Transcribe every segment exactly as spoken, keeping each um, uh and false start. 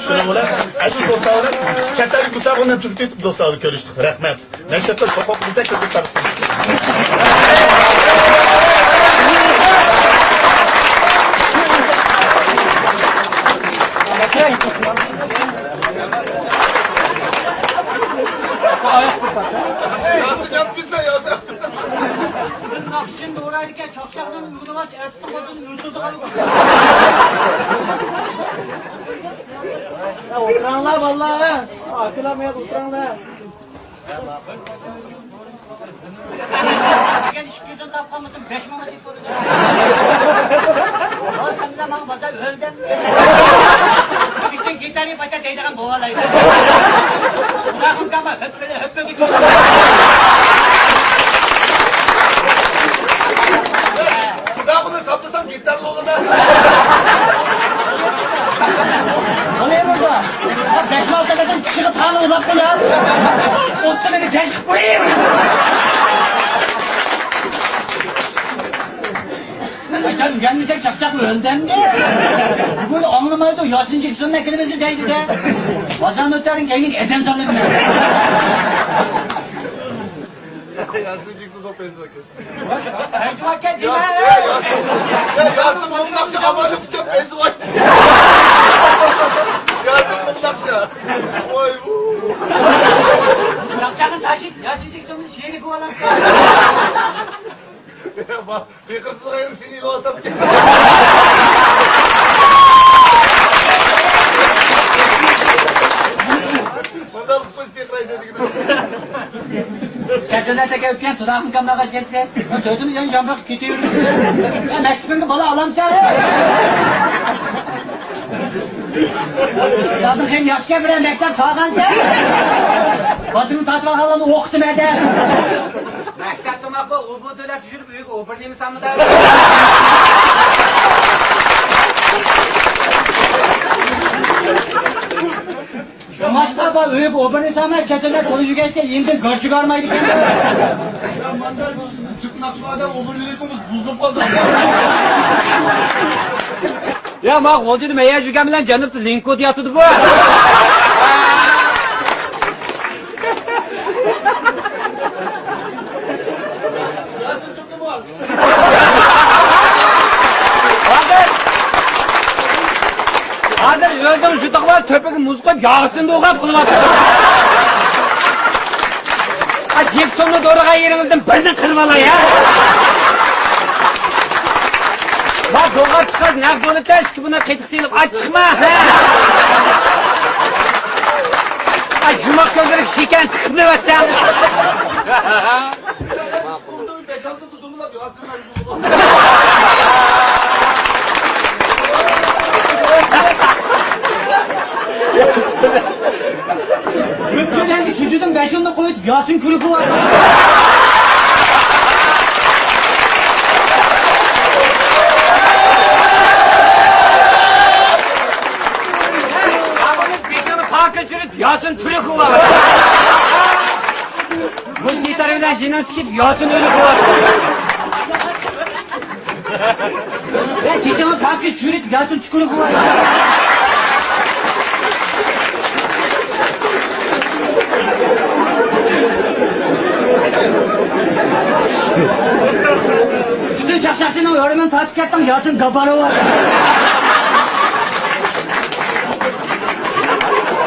شۇنىڭ بىلەن ئەزىز دوستلار بىلەن چەت ئەللىك مۇسابىقىنى تۈگىتىپ دوستلار بىلەن كۆرۈشتۇق. رەھمەت. نەشرىياتلار ھوقۇق بىزدە كۆپرەك تارقىتسۇن. ياسىن ياپمىسا ياسىن. ناخشىنى دورايدىكەن، چاقچاقنى ئۆگىنىۋالسا، ئەتىسى قوزۇنى ئۆلتۈرىدىغان. يا، ئولتۇراڭلار، بالىلار، ھە. ئاكىلار، مەيەر ئولتۇراڭلار. دېگەن ئىككى يۈزدىن تاپقان بولسام، بەش مىڭ دەپ بولىدۇ. ۋاي، سەن بىلەن ماڭا بازار ئۆلدۈم. بىزدىن گىتارنى پايدا دەيدىغان بولالايدۇ. بۇنداق ئۇكام بار، ھۆپپىلى، ھۆپپىلى. خۇدا بۇنى ساپلىسام گىتار بولغىدا. قالاي بولدى. بەش-ئالتە قېتىم چىشىغا تاغنى ئۇلاپ قويار. ئوتتۇرىنى جەش قىلىپ قوياي. قايتا ئۆگەنمىسەك چاقچاق ئۆلدى ئەمدى. بۇ ئاڭلىمايدۇ، ياسىن چېكسۇننى ئەكىلىمىزنى دەيدۇ-دە. بازارنى ئۆتەردىن كەينىگە ئادەم سانىدىمەن. ياسىن چېكسۇن، توپ ئېزىۋەتكەن. ئېزىۋەتكەن دېمە. ياسىن، يا، ياسىن. يا، ياسىن، مۇنداقچە ئاماننى كۈتۈپ ئېزىۋەتتى. ياسىن، مۇنداقچە. ۋاي، ۋۇ. چاقچاقنى تاشىيىپ، ياسىن چېكسۇننى شېرىك بولامسەن. پېقىرتىدىغان يېرىم سېنى ئېلىۋالسام. مۇنداق قىلىپ قويسا پېقىرايسەن دېگىنىم. چەت ئەللەردە ئۆتكەن تۇراقنى كامداغاچ كەتسە، تۆتىمىز يەنە جان بېقىپ كېتىۋېرىمىز. يا، مەكتىپىڭگە بالا ئالامسەن؟ سادىن خېلى ياخشىكەن، بىرەر مەكتەپ سالغانسەن. باتىرىنى تارتىۋالغانلارنى ئوقۇتتۇم ھەدە. مەكتەپتە ماقۇل، ئۇ بۇ دۆلەت چۈشۈرۈپ ئۆيگە ئوبېر نېمە سالمىدا. شۇڭلاشقا بۇ ئۆيگە ئوبېر نېمە سالماي، چەت ئەلدە توي يۈرگەچكە يېنىدىن گارچۇك ئالمايدىكەن. يا، ماندا جىق ناخشىلاردا ئوبېر نېمە بۇزۇلۇپ قالدى. يا، ما غۇلجىدا مەيەر يۈرگەن بىلەن جەنۇبتا لىنكودا ياتىدۇ بۇ. ھازىر، ھازىر ئۆزىنىڭ شۇتىقى بار تۆپىگە مۇز قويۇپ ياغىسىنى دوغاپ قىلىۋاتىدۇ. ئا، جېكسوننى دورىغان يېرىڭىزدىن بىرنى قىلىپ ئالاي ھە. ما دوغاپ چىققاچ نەق بولۇپ ئىككى بۇنى قېتىق سېلىپ ئاچ چىقما ھە. ئا، يۇمۇق كۆزلىرىگە شېكەر تىقىپ نېمەتسەڭ. كۆپچىلىكنى چۈجىدىن بەشۇندا قويۇپ ياسىن كۈلكە بار. بېشىڭنى پاكا چۈرۈپ ياسىن كۈلكە بار. مۇشۇ گىتار بىلەن جېنىڭ چىقىپ ياسىن ئۆلۈپ بار. يا، چېچىڭنى پاكا چۈشۈرۈپ ياسىن تۈكۈرۈپ بولىسەن. پۈتۈن چاقچاقچىنىڭ ئۆرۈمىنى تارتىپ كەتتىڭ، ياسىن گاپارى بار.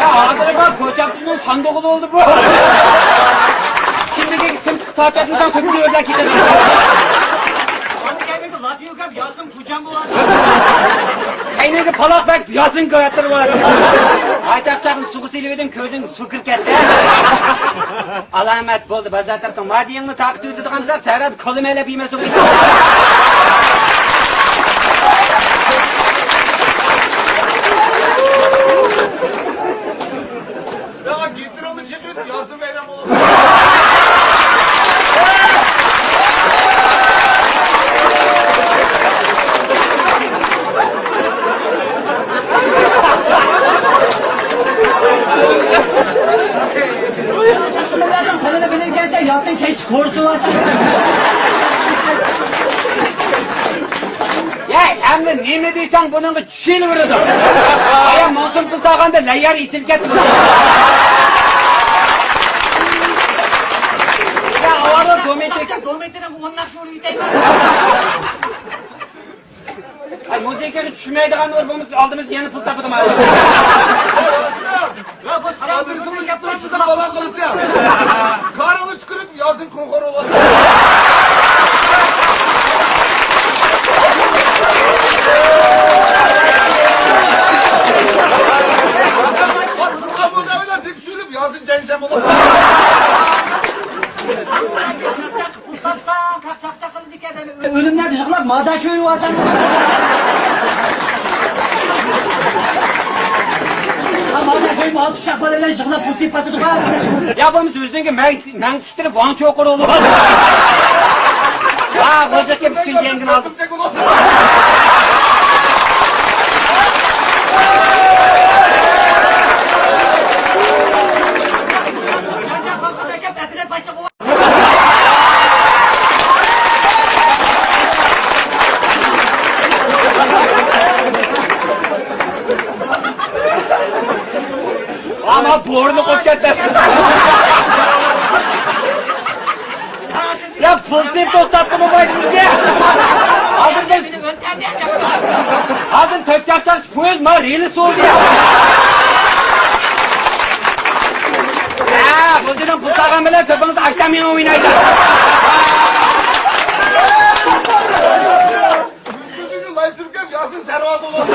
يا، ھازىر بار، كوچاپتىنىڭ ساندۇقى بولدى بۇ. كىملىكىگە سىم تىقىپ تارتىۋەتمىسەڭ، تۆپىدە ئۆرلەپ كېتىدۇ. ئاندىكەنگە لاپ يۆگەپ ياسىن كوچام بولىدۇ. كەينىگە پالاق بەك ياسىن كۆرەتتۇر بۇ. ھاي چاقچاقنى سۇغا سېلىۋىدىم، كۆزۈڭگە سۇ كىرىپ كەتتى. ئالامەت بولدى، بازار تارتىڭ. مادىيىڭنى تارقىتىۋېتىدىغان بولساق، سەھرادا كولا مەيلەپ يېمەسلىك. يا، گىتىرىڭنى چېقىۋېتىپ ياسىن ۋەيران بولۇپ. قولىنى بىلىدىكەنسەن، ياسىن كەچ كورسىۋالسا. يا، ئەمدى نېمە دېسەڭ، بۇنىڭغا چۈشۈلۈۋېرىدۇ. ئايا، مىڭ سوم پۇل سالغاندا لەييار ئېچىلىپ كەتتى. يا، ئاۋارە دومېتى. دومېتىنى ئويناش ئۇرۇۋېتەيمەن. ئاي، مۇزىكىغا چۈشمەيدىغان ئۇر بولمىسا، ئالدىمىزدا يەنە پۇل تاپىدۇ، مانا. يا، بۇ ساراڭ ئادرېسىڭنى يەپ تۇرۇپ، بىزنى بالا قىلىسەن. كارىڭنى تۈكۈرۈپ، يازىن كونخور بولغان. تۇرغان بولسا، ئۆيدە دېپ سۈرۈپ، يازىن جەڭشەن بولغان. ئۆلۈملەرنى يىغلاپ، مادا شويۇۋالساڭ. ھا، مادا شويۇپ، ئالتە ئۇششاق بالا بىلەن يىغلاپ، پۇل تېپىۋاتىدۇ. يا بولمىسا ئۆزۈڭگە مەڭ، مەڭ تۇتۇپ، ۋاڭ چوقۇر ئوغلۇم. ھا، غوجىكىم ئۈچۈن يەڭگىنى ئالدىم. ئاما بورنى قويۇپ كەتتى. يا، پۇل سېلىپ توختاتقىمۇ بولمايدۇ بىزگە. ھازىر بىز، ھازىر تۆت چاقچاقچى پويىز ما رېلى سولدى. ھە، بۇ دېدىم، پۇل سالغان بىلەن كۆپىڭىز ئاشتا مېڭە ئوينايدۇ. يۈز كۆزۈڭنى لاي سۈركەپ، ياسىن سەرۋاز بولۇپ.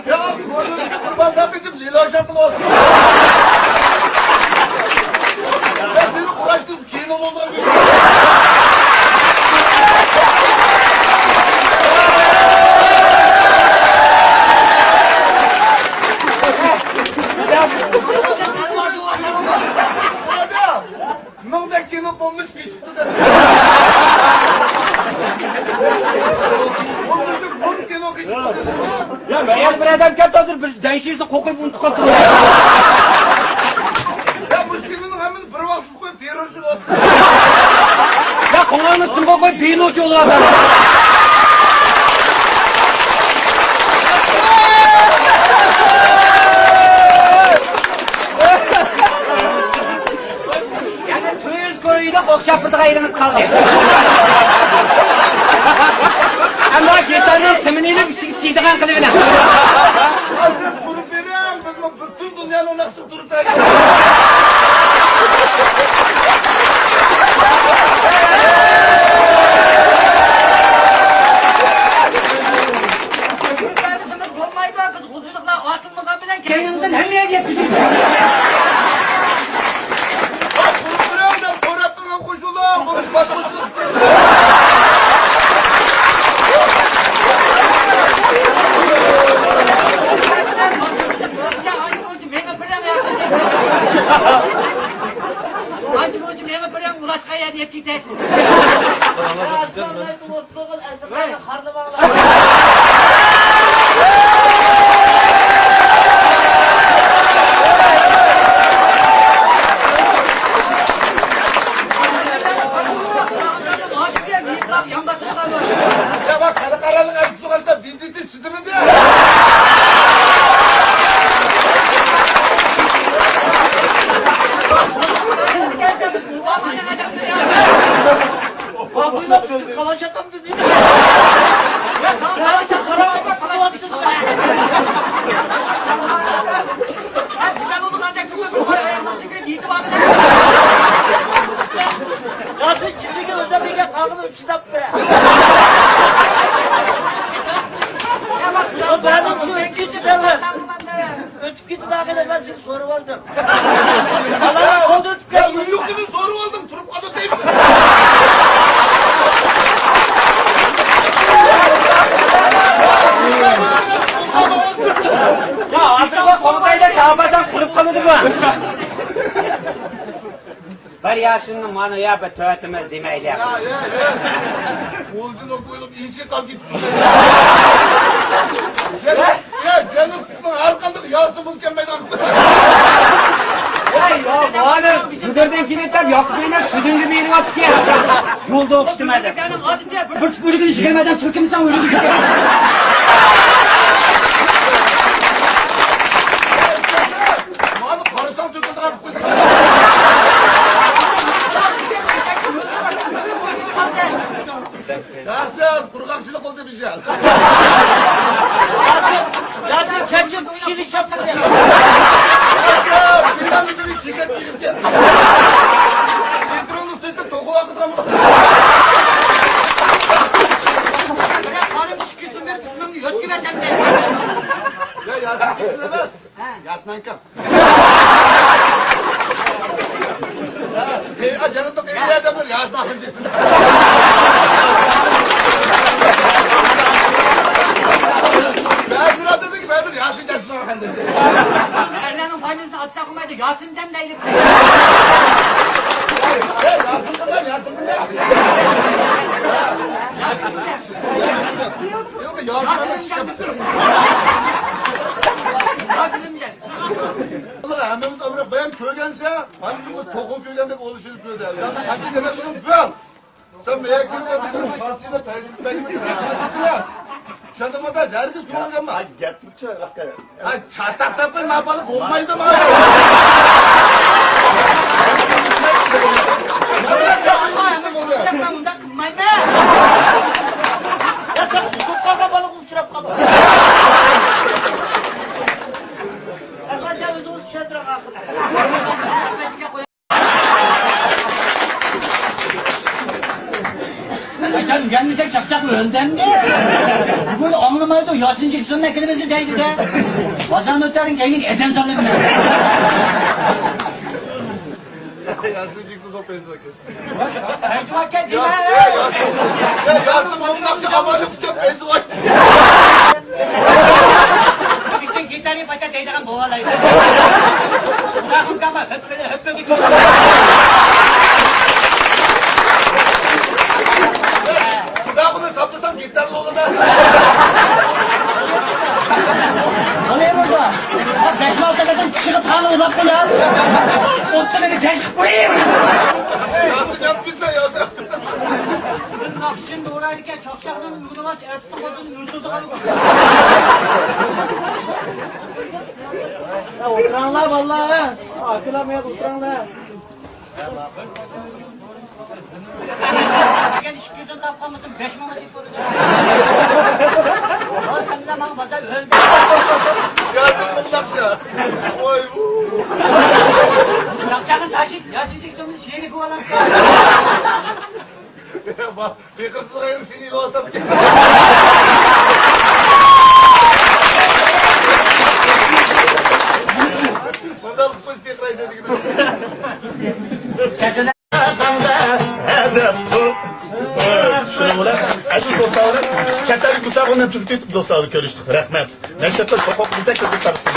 يا، قۇربان ساقىتىپ، لىلا شاپىل بولسۇن. يا، سېنى قۇراشتىن كىنو بولغان كۈن. مىڭدەك كىنو بولمىش كېچىپتۇ دەپ. بولمىشى مىڭ كىنو كېچىپتۇ دەپ. يا، مەيەر بىر ئادەم كەپتۇ، ھازىر بىر دەيشىسى قوقۇرۇپ ئۇنتۇپ قاپتۇ. يا، مۇشۇ كىنونىڭ ھەممىسى بىر ۋاقىت قويۇپ تېررورچى بولسۇن. يا، قوڭاڭنى سىمغا قويۇپ بىلوچى بولۇۋاتىدۇ. يەنە تۈز كويىدەك ئوخشاپ بىر تۇغايلىڭىز قالدى. ئەمما گىتارنىڭ سىمىنى ئېلىپ ئىچىگە سىيدىغان قىلىۋېلىڭ. ھازىر تۇرۇپ بېرىڭ، بىزمۇ پۈتۈن دۇنيانىڭ نەقىشىگە تۇرۇپ بەرگەن. بولمايدۇ، بىز غۇلجىلىقلار ئاتىلمىغان بىلەن كەينىمىزدىن ھەممە يەرگە يەتكۈزۈپ. بۇ بىرەۋدىن سوراپ تۇرغان قوشۇنلار، بۇ باسقۇچلۇق. ھاجى موجى مېڭىپ بېرىڭ، ئۇلاشقان يەردە يەپ كېتەرسىز. ئەسقەرلەرنى ئوتلۇغۇل، ئەسقەرلەرنى خارلىماڭلار. يا، بار، خەلقئارالىق ئەرزىسى سۇغارسا، بىدىتى چىدىمىدى. يا، سەن كىملىكى ئۆزۈڭ بىلگەن قالغىنى چىداپ بېرە. يا، مەلۇم شۇ ئىككىنچى دەۋر. ئۆتۈپ كېتىدىغىنى مەن سېنى سورىۋالدىم. بالىلار قولدا ئۆتۈپ يا، كەتتى. ئۆيۈڭنى سورىۋالدىم، تۇرۇپ قالدى دەيمەن. يا، ھازىرغا قوڭغايدا تاۋابادان قۇرۇپ قالىدىغۇ. بار، ياسىننى مانا يا بىر تۆتىمىز دېمەيلى. يا، يا، يا. ئولجىنىڭ بويلۇق ئىنچىكە قالىپ كېتىپتۇ. يا، جەنۇب، ھەر قانداق ياسىن بولسا كەلمەيدىغان. ۋاي، يا، مانا مۇدىردىن كېلىپ ياقۇپ ئەينەك سۈدۈڭگە بېرىۋاتىدىكەن. يولدا ئوقۇشتۇم ھەدە. بىر تۈپۈرۈكنى يىگىرمە ئادەم چىلكىمىسەڭ ئۆلىدۇ. مانا قارىساڭ تۆكۈلدىغان. ياسىن، قۇرغاقچىلىق بولدى بىژەل. ياسىن، ياسىن، كەچۈر، كىشىنى شاپتۇرۇپ. ياسىن، سېنىڭ بىر چېكەت كىيىپ كەت. ئېتىرىڭنى سېتىپ توقۇۋاتىدىغان. يا، ياسىن، كىشىنى ئەمەس. ھە. ياسىن ئاكام. ھە، جەنۇبلۇق ئەينەك ئادەملەر ياسىن ئاخۇنجىسىنى. بەزىلەر دېدىكى، بەزىلەر ياسىن جاسۇس ئاخۇندى. ئەرلەرنىڭ فامىلىسىنى ئاتىسا قىلمايدۇ، ياسىن دەم دەيلى. ھەي، ياسىن قىلدى، ياسىن قىلدى. ياسىن قىلدى. ياسىن قىلدى. ياسىن قىلدى. ھەممىمىز ئامراق بايام كۆرگەنسە، ھەممىمىز توخۇ كۆرگەندەك ئولىشىپ كۆردى. يا، قاچان ئەمەس بۇ. سەن مېيەكىنى دەپ، سانسىنى پەيزىپ بەگنى رەھمەت ئېيتىڭلار. چۈشەندىڭمۇ؟ جەرگىز كۆرگەنمۇ؟ ھە، گەپنى چىرايلىق قىل. ھە، چاتاق دەپ قوي، مانا بالا بولمايدۇ، مانا. مۇنداق قىلمايمەن. يا، سەن قۇتۇپ قالغان بالىغا ئۇچراپ قالما. ھەر قانچە ئۆزىڭىز چۈشەندۈرۈڭ ئاخىرى. ئاكام ئۆگەنمىسەك چاقچاق ئۆلدى ئەمدى. بۈگۈن ئاڭلىمايدۇ، ياسىنچىك سۈننەت كېلىمىزنى دەيدۇ-دە. بازارنى ئۆتەردىن كەينىگە ئادەم سانىدىم. ياسىنچىك سۈننەت پەيزىۋاكى. پەيزىۋاكى يا، دېمە. يا، ياسىن. يا، ياسىن، مۇنداقچە ئامانلىق كۈتۈپ پەيزىۋاكى. بىزدىن گىتارنى پايدا دەيدىغان بولالايدۇ. بۇنداق ئۇكام بار، ھۆپپىلى، ھۆپپىلى. خۇدا قىلسا ساپلىسام گىتار بولىدۇ. قالاي بولدى. بەش-ئالتە قېتىم چىشىغا تالا ئۇلاپ قويا. ئوتتۇرىنى كەش قىلىپ قويايمەن. ياسىن ياپمىسا ياسىن. ناخشىنى ئۇرايدىكەن، چاقچاقنى ئۇرىۋاتسا، ئەتىسى قوزىنى يۇتىدىغان. يا، ئولتۇراڭلار، بالىلار، ھە. ئاكىلار، مەيەردە ئولتۇراڭلار. ئەگەر ئىككى يۈزنى تاپقان بولسام، بەش مىڭ نېسىپ بولىدۇ. ۋاي، سەن بىلەن ماڭا بازار ئۆلدى. ياسىن مۇنداقچە. ۋاي، ۋۇ. چاقچاقنى تاشىيىپ، ياسىنچىك سۆمۈن شېرىك بولامسەن. پېقىرتىدىغان يېرىم سېنى ئېلىۋالسام. مۇنداق قىلىپ قويسا پېقىرايسەن دېگىنىم. شۇنىڭ بىلەن ئەزىز دوستلار بىلەن چەت ئەللىك مۇسابىقىنى تۈگىتىپ دوستلار بىلەن كۆرۈشتۇق. رەھمەت. نەشرىياتلار ھوقۇقىمىزدا كۆزىتىپ تۇرسۇن.